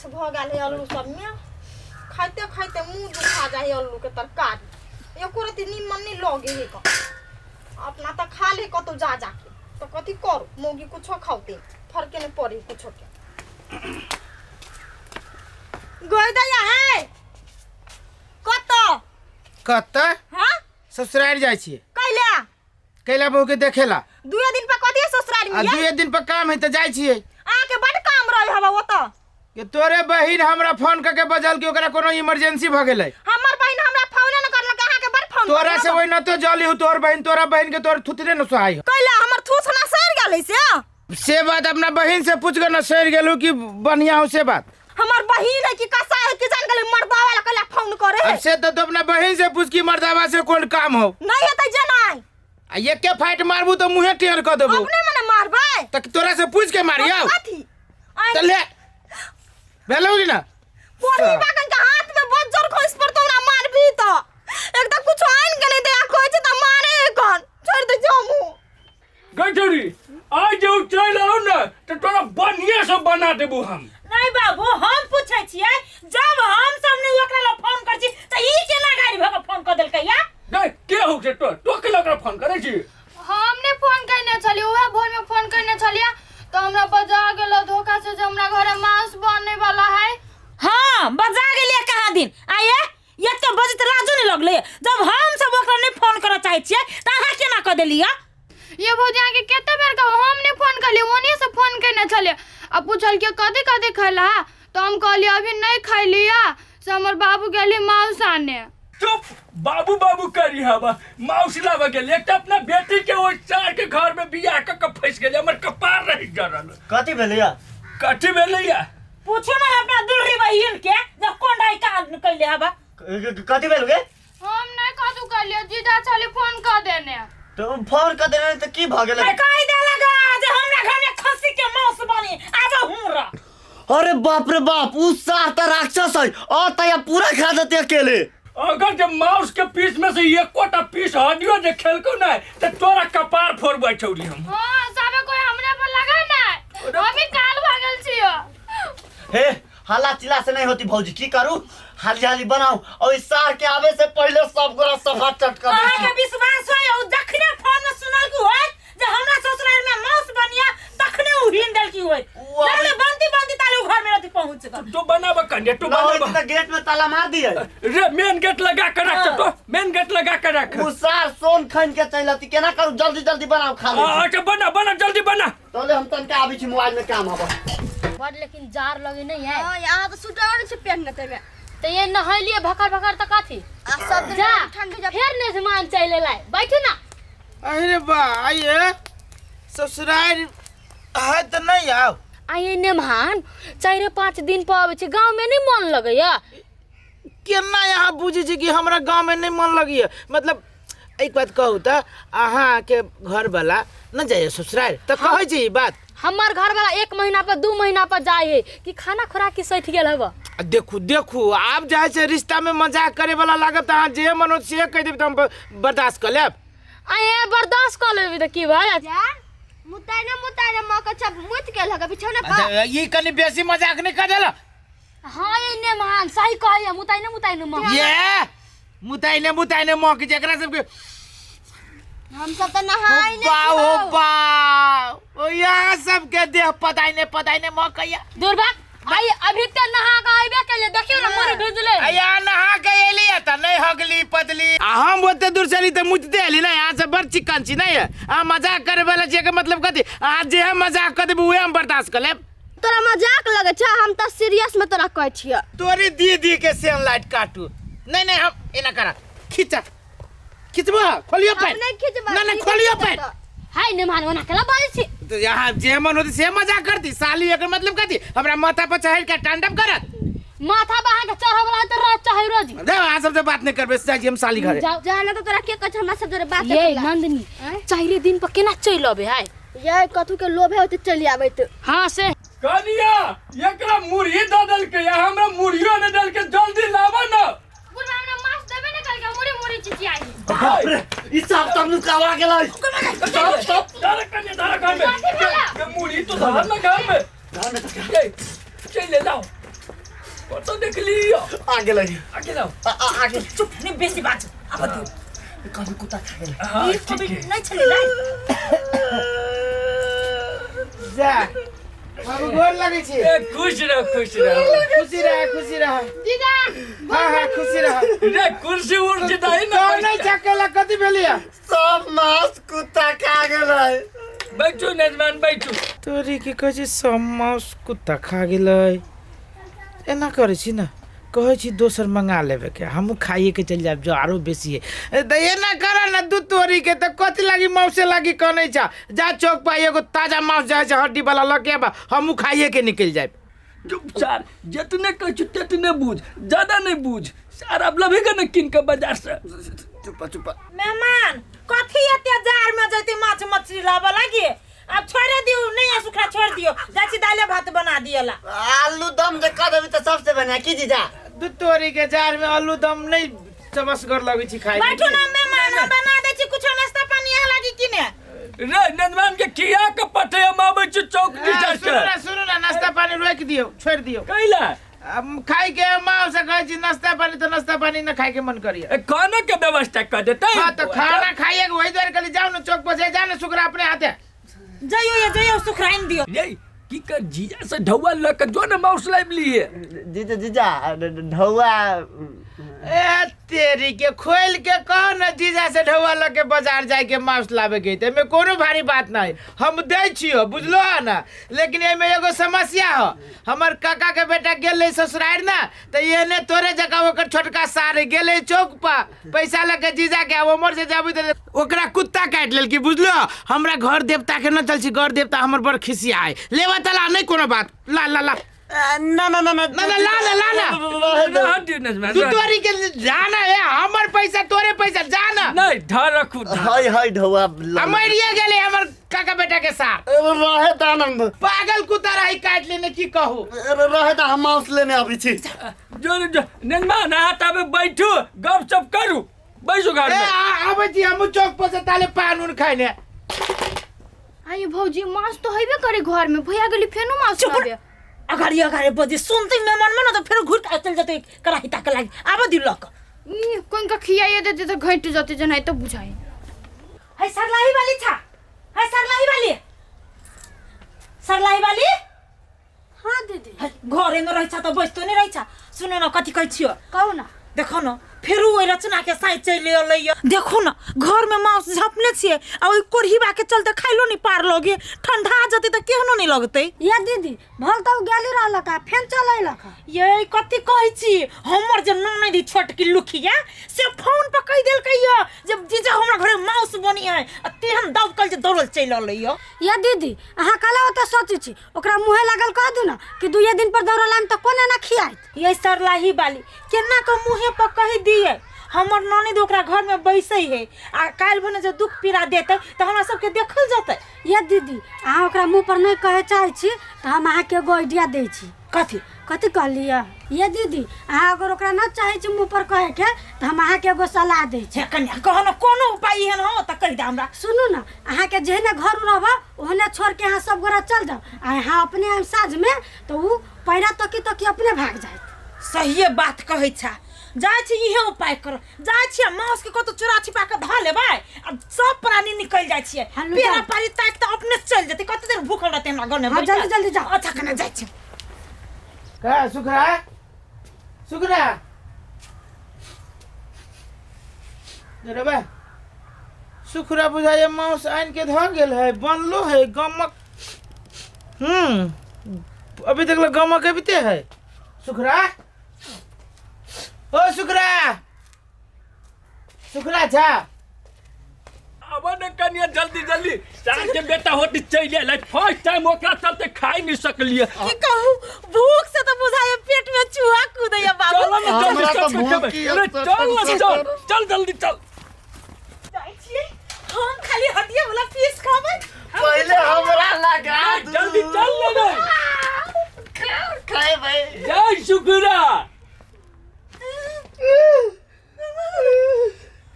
गाछ भऽ गेल है अल्लू सबमे। खाइते खाइते मुँह दुखा जाइ है अल्लूके तरकारी, एको रत्ती निमन नहि लगे है। कऽ अपना तऽ खा ले कतहु जा जाके, तऽ कथी करू? मौगी कुछो खाउते, फरके नहि पड़े कुछो के। गई दैया है कतऽ? कतऽ? हाँ। ससुरारि जाइ छियै। कैला? कैला बहू के देखेला। दुए दिन पर कथी ससुरारि आ में? दुए दिन पर काम है तऽ जाइ छियै। अहाँके बड काम रहे हवा ओतऽ। के तोरे बहिन हमरा फोन करके बजल कि ओकरा कोनो इमरजेंसी भ गेलै। हमर बहिन हमरा फोन न करलक, अहाँके बड फोन तोरा से ओहि न तो जली हूँ तोहर बहिन, तोरा बहिन के तोहर थुथरे न सोहाई हो। कैला हमर थुथना सड़ गेलै से? से बात अपना बहिन से पूछ के न सड़ गेलू कि बढ़िया हो से बात। हमर बहिन है कि कसाई है कि जान गेलै, मर्दावा ला कैला फोन करे है? अब से तो अपना बहिन से पूछ कि मर्दावा से कोन काम हो। नहीं हेतै जेनाइ। आ एके फाइट मारबू तो मुँहे टेढ़ कऽ देबू। अपने मने मारबै। तऽ तोरा से पूछ के मारियौ। कथी? तऽ ले भेलौ कि ना? पोरही बागन के हाथ में बज्जर खसि पड़तौ, हमरा मारबी तऽ एकदम कुछ आनि के नहीं दे कहै छै तऽ मारे कन छोड़ि दै छियै हमहूँ। गजरी आज जे उ चलि एलौ ने तऽ तोरा बढ़िएँ से बना देबू हम। नहीं बाबू, हम पूछै छियै, जब हम सब नहीं ओकरा लग फोन करै छी तऽ ई केना गाड़ी भऽ के फोन कऽ देलकै या? नहीं के हो छै तो तो के ओकरा फोन करै छी? हम नहि फोन कयने छलियै, उएह भोरमे फोन कयने छलियै तऽ हमरा बजा गेलो धोखा से जे हमरा घरे मांस बने वाला है। हाँ बजा गेलियै कहाँ दिन आये, एते बजैत लाजो नहीं लगलै? जब हम सब ओकरा नहीं फोन करऽ चाहै छियै तऽ अहाँ केना कऽ देलियै? ये भौजी, अहाँके कते बेर कहू, हम नहि फोन करलियै, ओने से फोन कयने छलियै आ पुछलकै कथी कथी खैला, तऽ हम कहलियै अभी नहि खैलियै से हमर बाबू गेली मांस आने। चुप, बाबू बाबू करी हवा माउस लाबऽ गेल। एक तऽ अपना बेटी के ओहि सार के घर में बियाह कऽ के फंसि गेलै, हमर कपार रहि जरल। कथी भेलैया? कथी भेलैया? पूछू ना अपना दुलरी बहिन के जब कोन राय काज कैले हवा। कथी भेल गे? हम नहि कथू कहलियै, जीजा छली फोन कऽ देने। तऽ फोन कऽ देने तऽ की भऽ गेलै? कहि देलक जे हमरा घर में खस्सी के मांस बनी आब हूँ र। अरे बाप रे बाप, उ सार तऽ राक्षस है और तैया पूरा खा देते अकेले। अगर जे माउस के पीस में से एकोटा पीस हड्डियो जे खेलको ना तऽ तोरा कपार फोड़बै छौरी हम। हां, सबे कोई हमरे पर लगा ना, अभी काल भऽ गेल छियो। हे हल्ला चिल्ला से नहीं होती भौजी, की करू? हाली हाली बनाओ और इस सार के आवे से पहले सब गोरा सफा चट कर दै अहाँके छी। विश्वास होय, ओ जखने फोन में सुनल की होय जे हमरा ससुराल में मांस बनिया, तखने उ हिन देल की होय। उ आबै- जखने बनती बनती ताले उ घर में रहती पहुंच गल। तू बनाब कन्या, तू ना होई बनाब। तऽ गेट में ताला मार दिए। रे मेन गेट लगा के रख। हाँ। तो मेन गेट लगा के रख। उ सार सोन खन के चलि अती, केना करू? जल्दी जल्दी बनाओ खा ले। अच्छा बना बना, जल्दी बना। तोले हम तनका आबै छी, मोबाइल में काम हबो। बड़ लेकिन जार लगे नहीं है। हाँ, यहाँ तो स्वेटर नहीं छै पहनने ते में। तो ये नहलिए भकर भकर त कथी? आ सब दिन जा, ठंड जा। फेर नेजमान चलि एलै, बैठू ना। अरे बा आइए ससुराल है तऽ नहीं आओ। आइए नेमहान, 4-5 दिन पर आबै छै, गाँव में नहीं मन लगैया। केना यहाँ बुझै छी कि हमरा गाँव में नहीं मन लगैया? मतलब एक बात कहू तऽ अहाँके घरवाला न जाइए ससुराल तऽ कहै छी ई बात? हमर घर वाला 1 महीना पर 2 महीना पर जाए है कि खाना खुराक की सठि गेल हब। आ देखू देखू, आब जाइ छै रिश्ता में मजाक करे वाला लागत तऽ अहाँ जे मन हो से कहि देब तऽ हम बर्दाश्त कऽ लेब। आए बर्दाश्त कऽ लेबी तऽ की भऽ जायत? जा मुताई ना मुताई ना मौका छप मुत गेल हक बिछौना पर। अच्छा, ई कनि बेसी मजाक नहि कऽ देलक? हाँ ये नेमहान सही कहैया, मुताई ना मुताई ना मौका। ये मुताई ने मुताई ने मौके जेकरा सबके हम सब तऽ नहाय नहि बा ओ छियौ। बा ओ यहाँ सबके देह पदाई ने पदाई ने मकैया। दूर भाग आई, अभी ते नहा के आइबे केले, देखियो ना मोर भिजले। आ यहाँ नहा के एली त नहीं हगली पतली, आ हम ओते दूर से एली त मुतते एली ना। यहाँ से बड़ चिकन छी नहीं आ मजाक करे वाला छी के मतलब कथी? अहाँ जे हम मजाक कर देबू उहे हम बर्दाश्त कर लेब। तोरा मजाक लगे छै, हम तऽ सीरियस में तोरा कहै छियौ। तोरी दीदी के सेन लाइट काटू। नहीं नहीं हम एना करा खींचा खींचबो खोलियो हम पैर। नहि खिचबै, ना ना ई खोलियो खिचतै पैर। तऽ। हाय नेमहान ओना केला बाजै छी? तो यहाँ जे मन होते से मजाक करती साली, एकर मतलब कथी? हमरा माथा पर चढ़ के तांडव करत। माथा पर अहाँके चढ़ऽ वाला तऽ रात चाहे रोज। दे अहाँ सबसे बात नहीं करबे, जाइ छी हम साली घरे। जाओ। जा ना तऽ तोरा के कहै छै हमरा सब जरे बात ये करै ला? नंदनी, आँय? 4 दिन पर केना चलि अबे है? ये कथू के लोभ है ओते चलि आबैत। हाँ से। कनिया एकरा मुरही दऽ देलकै आ हमरा मुरहियो नहि देलकै, जल्दी लाबऽ ने। बुढ़बा हमरा माछ देबे ने करके मुड़ी मुड़ी चिचियाई। बाप रे, ई साफ तब नुकावा गेलै। धर कनिया, धर घर में। कथी भेला? ये मुरही तो धर ना घर में। घर में तऽ ए, चल ले लाओ। कतऽ देखली यौ? आ गेलै। आ गेलौ। आ आ आ गेल। चुप नहीं बेसी बात आब दियौ। कभी कुत्ता खा गेलै। हाँ, ई ठीक कभी है। नहीं छलै राइ। जा बाबू, गोर लगै छी। ए, खुश रह, खुश रह। खुशी रह, खुशी रह। जीजा। हाँ हाँ, खुशी रह। रे, कुर्सी उर्सी दही ना। तो नहीं चकेला, कथी भेलिया? सब मांस कुत्ता खा गेलै। बैठू नजमान, बैठू। तोरी के कहै छै सब माउस कुत्ता खा गेलै। एना करै छी ने, कहै छी दोसर मंगा लेबे के, हमहूँ खाइए के चलि जायब, जो आरो बेसी है। ए, तऽ एना कर ने दू तोरी के, तऽ कथी लागी मौसे लागी कनै छा? जा चौक पर एगो ताजा माउस जाइ छै हड्डी वाला, लऽ के आबा, हमहूँ खाइए के निकलि जायब। चुप सार, जितने कहै छी तितने बूझ, ज्यादा नहीं बूझ सार। अब लभेगा न किन के बाजार से। चुप चुप। मेहमान, कथी एते जार में जैते माछ मछली लाबऽ लागी? आब छोड़े दियौ, नहीं है सुखरा, छोड़ दियौ। जाइ छी दाले भात बना दियला। आलू दम जे कह देबी तऽ सबसे बढ़िया की जीजा? दू तोरी के, जार में आलू दम नहीं चमसगर लगै छी खाइ। बैठू ना मेहमान, हम बना दै छी कुछो नाश्ता पानी यहाँ लागी कि ने। रे, नजमान के खिया के पठे, हम आबै छी चौक दिशा सुनू से। ना, सुनू ना, नाश्ता पानी रोकि दियौ, छोड़ि दियौ। कैला? अब खाइ के माउस कहै छी नाश्ता पानी, तऽ नाश्ता पानी न खाइ के मन करिए। ए, खाना के व्यवस्था कर देते। हाँ, तो खाना खाइए के वही दुआरे कहली, जाओ ना चौक पर, जाओ ना सुकरा अपने हाथे। जइयो ये, जइयो, सुखराइन दियौ। ये की कर, जीजा से ढौआ ल के जो न माउस लाइब लिए। जीजा, जीजा, ढौआ। ए तेरी के, खोल के कहो न जीजा से ढौआ लऽ के बाजार जाय के माउस लाबे के। एमे कोनो भारी बात नहीं, हम दै छियो, बुझलो है ना? लेकिन एमे एगो समस्या हो। हमर काका के बेटा गेलै ससुरार ना, तऽ एहने तोरे जकाँ ओकर छोटका सार गेलै चौक पर पैसा लऽ के जीजा के, आ उमर से जाबू तऽ ओकरा कुत्ता काटि लेलकी, बुझलो? हमरा घर देवता के न चल छी, घर देवता हमर बड़ खिसिया है। लेवा तला, नहीं कोनो बात, ला ला ला। ना ना ना ना। ना ना, ला ना, ला ना। रह दियो नजमान, तू रह दियो। तोरी के, जाना है हमर पैसा, तोरे पैसा, जाना। नहीं, धर रखू, धर। हाय हाय, ढौआ। मरिए गेलै हमर काका बेटा के साथ। रहे दानंद। पागल कुत्ता रही, काट लेने, की कहू। रहे दा, हम मांस लेने आबै छी। जो जो नजमान, अहाँ ताबे बैठू, गप सप करू, बैसू घर ए में। आबै छी हमहूँ चौक पर से ताले पान उन खाइने। आइए भौजी, माछ तो हेबे करे घर में, भैया गेली फेनो माछ चुप। लाबे। अगाडि अगाडि बजे सुनते मेहमान में न तऽ फेर घुर के चलि जेतै कड़ाही ताके लागि। आबऽ दियौ लऽ कऽ। ई कोन का खियाइए देते तऽ घटि जते जेनाहिते तो बुझाइ। है सरलाही वाली छा, है सरलाही वाली, सरलाही वाली। हाँ दीदी। है घरे में रहै छ तऽ बैसतो नहि रहै छ। सुन न, कथी कहै छियौ? कहू ना। देखो न, फेरू ओहि रचना के साँझ चलि एलै। देखो न, घर में माउस झपने छियै आ ओहि कोढ़ीबा के चलते खाइलो नहीं पार लगे, ठंडा जेतै तऽ केहनो नहीं लगतै। या दीदी, भल तऽ गेली रहलक आ फेन चल अयलक। ये कथी कहै छी? हमर जे ननदि छोटकी लुखिया से फोन पर कहि देलकै य जे जीजा हमरा घरे माउस बनी है, आ तेहन दबकल जे दौड़ल चलि एलै य। या दीदी, अहाँ काला ओतऽ सोचै छी? ओकरा मुँहे लागल कह दू ना कि दुइये दिन पर दौड़ल आएम तऽ कोन एना खियाइत। ये सरलाही बाली, केना के मुँहे पर कहि दिए? हमर ननद ओकरा घर में बैसै है, आ काल्हि भने जे दुख पीड़ा देतै तऽ हमरा सबके देखल जेतै। या दीदी, अहाँ ओकरा मुँह पर नहि कहै चाहै छी तऽ हम अहाँके एगो आइडिया दै छी। कथी? कथी कहलियै? ये दीदी, अहाँ अगर ओकरा न चाहै छी मुँह पर कहैके तऽ हम अहाँके एगो सलाह दै छी। हे कन्या, कह न, कोनो उपाय एहन हो तऽ कहि दे हमरा। सुनू न, अहाँके जेहने घर रहब ओहने छोड़ के अहाँ सब गोरा चल जाउ, आ अहाँ अपने आयब साँझमे तऽ उ पैरा तकी तकी अपने भाग जायत। सहिए बात कहै छा। जाइ छी, इहे उपाय कर जाइ छी, आ माउस के कतौ चोरा छिपा के धऽ लेबै आ सब प्राणी निकलि जाइ छियै। हल्लू पेड़ा जाउ। पारी ताकि तऽ अपने चलि जेतै। कते देर भूखल रहतै हमरा घर में? हाँ, जल्दी जल्दी जाउ। अच्छा कने, जाइ छी। का सुखरा, सुखरा रे बा, सुखरा बुझाइए माउस आनि के धऽ गेल है, बनलो है गमक। अभी तक गमक अबिते है। सुखरा, ओ सुखरा, सुखरा छा? अब न कनिया, जल्दी जल्दी, सार के बेटा होती चलि आयल। फर्स्ट टाइम ओकरा चलते खाइ नहीं सकलिए। की कहू, भूख से तऽ बुझाइए पेट में चूहा कूदैया बाबू। चल न जल्दी। हमरा तऽ चल भूख खेबै। की अरे चल न, चल चल, जल्दी चल। जाइ छियै हम, खाली हड्डिया वाला पीस खाबै। पहिले हमरा लगा दू। जल्दी चल न रे। खेबै। जय शुक्रा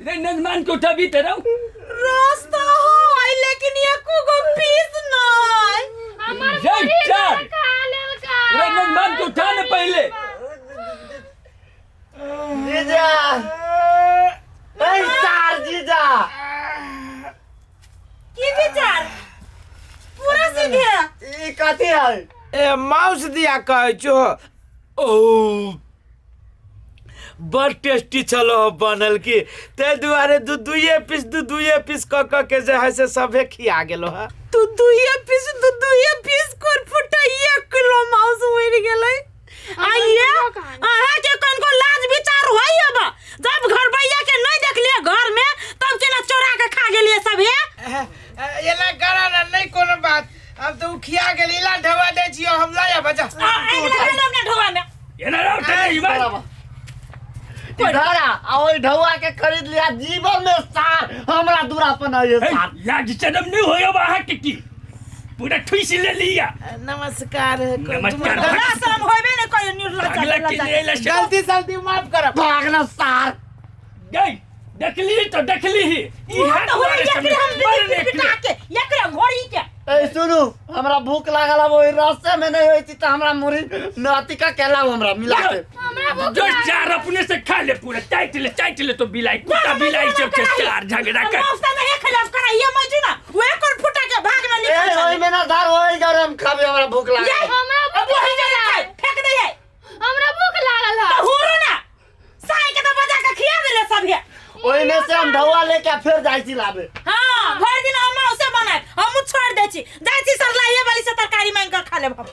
रे, नजमान को उठाबी तेरा। रास्ता है लेकिन एको गो पीस नहीं। हमर जय मुरही चल। खा लेलका। रे, नजमान को उठा न पहले। जीजा, ए सार जीजा। की विचार पूरा सीधे? ई कथी है? ए माउस दिया कहै छो। ओ बड़ टेस्टी छलो बनल की, ताहि दुआरे दू दुइये पीस दू दुइये पीस कऽ कऽ के जे है से सभे खिया गेलो है। तू दुइये पीस दू दुइये पीस कोर फुटा 1 किलो माउस उड़ि गेलै। आइए अहाँ के कनको लाज विचार होई? अब जब घर भैया के नहीं देखलिए घर में तब केना चोरा के खा गेलिए सब हे? एना करा ना, नहीं कोनो बात, अब तो उ खिया गेल। इला ढवा दै छियो, हम लाया बजा। आ अगिला गेलो अपना ढोआ में। एना रहो ठंडा बात। इधर आ, आ ओई ढौआ के खरीद लिया जीवन में सार हमरा दूरा पर नहीं है सार। लाज शरम नहीं होयो अहाँ के की? पूरा ठुस ले लिया। नमस्कार। नमस्कार। लाज शरम होबे नहीं कहियो, निर्लज्ज। अगला की ले ले। गलती सलती माफ करब। भागना सार। गई देखली तो देखली ही ई वो हाथ तो होई वाले एकरे हम समय बीड़ी मरने पिटा के एकरे घोड़ी के। ए सुनू, हमरा भूख लागल है, ओई रस्ते में नहीं होई थी त हमरा मुरी नाती का केला हमरा मिला के। हमरा भूख जो लागल। चार अपने से खा ले पूरा चाट ले, चाट ले तो बिलाई कुत्ता बिलाई सब के चार झगड़ा कर। माउस नहीं खेले कराइए मजू ना वे कोन फुटा के भाग में ए निकल ओई चले। में ना धार ओई गरम खाबे, हमरा भूख लागल। हमरा अब भूख वही जगह लागल। खाए फेंक दे है। हमरा भूख लागल है। तो हुरो ना साई के तो बजा के खिया देले सब हे। ओई में से हम ढौआ लेके फिर जाई छी लाबे। हां, भर दिन हम माउसे बनाए हम छोड़ दे छी, जाई छी सरलाइए वाली से तरकारी मांग कर खा लेब हम।